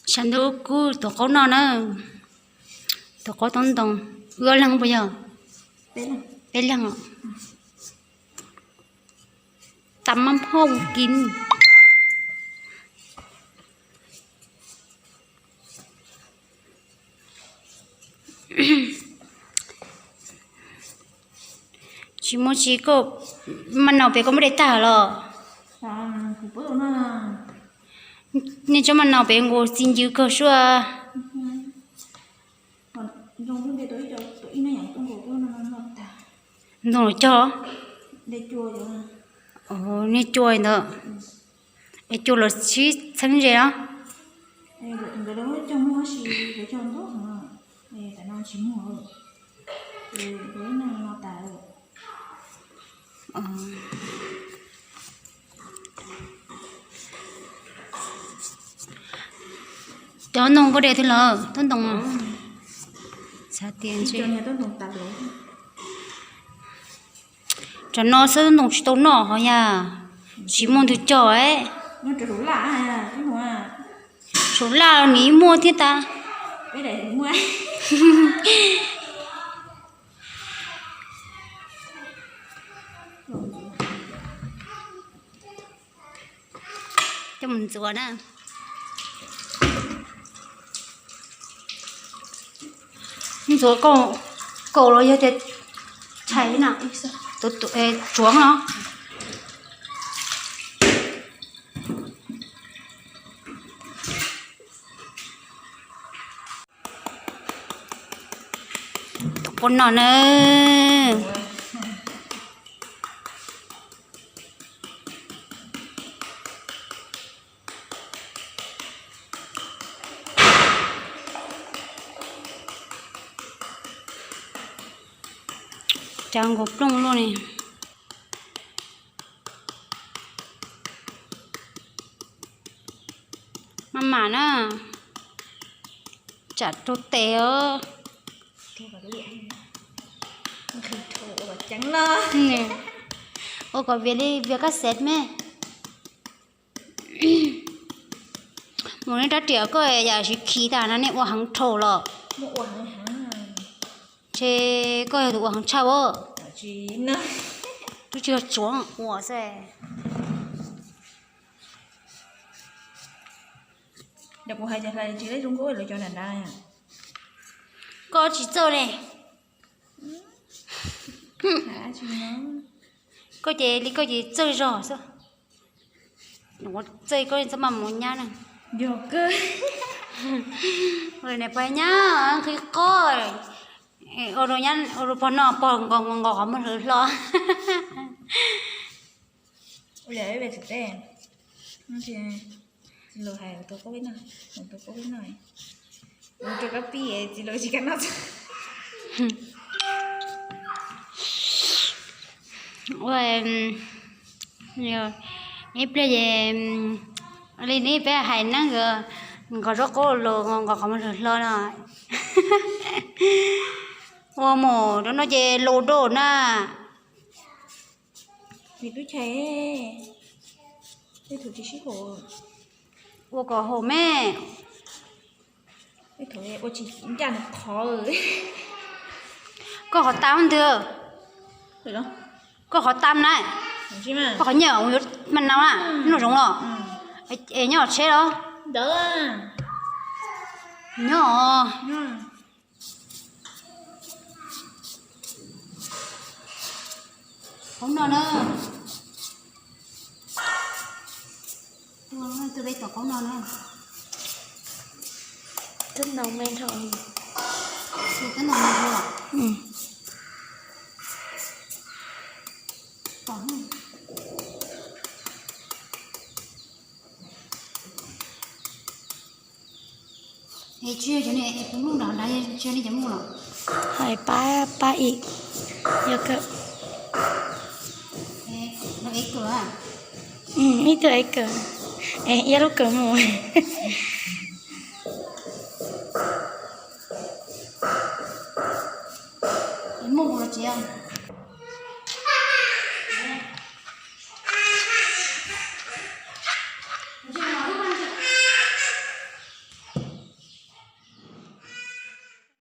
Tshav ntuj kub tuav qaub noj na. Tuav qaub toob ntoo. Wb ob leeg puas yog? Peb leeg os. Tam maj phoj kiv. Tsis muaj tsis, koj mas naus pem koj muab de tag los? Nej tsob mas naus pem nkaus txiv ncw kawg suab. Ntoo los cog? Nej cua ntawd. Es cua los sib txheeb ze os. Cov ntoo koj de twg lawm? Tub ntoo. Xav tias ntshe tam no xwb, tub ntoo tsis tau noj hos yog tsis muaj ntug cog. Saum laj los nws muaj thiab tas. Coj mus ntxuav na. Ntxuav kaum los yog tias tshais na, tsuav no. Tus qub no na. Cov nkaus plooj luaj li. Maj mam na, tsam raug tes os. Ua kom vias li vias kab xev me. Mus neb rab riam koj yam siv khi tas no nej ua heev dhau los. Ntshe koj yog tus ua heev tshaj as. Twb tsis yog tsuav ua xwb. Koj tsis txawj ne. Koj ces li koj ces txawj zog xwb. Txawj koj txhob maj mus nyab na. Pog nyab nqhis qoj, ua rau pog noj pog nqos nqos qhov muag hlwv hlo. Ib pliag es li nej peb hais neeb, nqos zaub qaub los nqos qhov muag hlwv hlo no. Ua mus rau no ces lus dua na. Ua kom haum me. Koj qhov tam ntag. Koj qhov tam na. Koj qhov nyiaj yuav mas nau na, noj zoov los. Es nyob tsheb los? Nyob. Qaub no na. Tus peb tom qaub no na. Twb ntaus me dhau. Twb ntaus me dhau los? Tom. Es tsis yog cov niag es puv nplooj nram nrad, tsis yog nej cov muj los? Hais pab, pab ib, yog kawg. Ib tug es kawg, es ib lub kawg mus. Muj los tsev.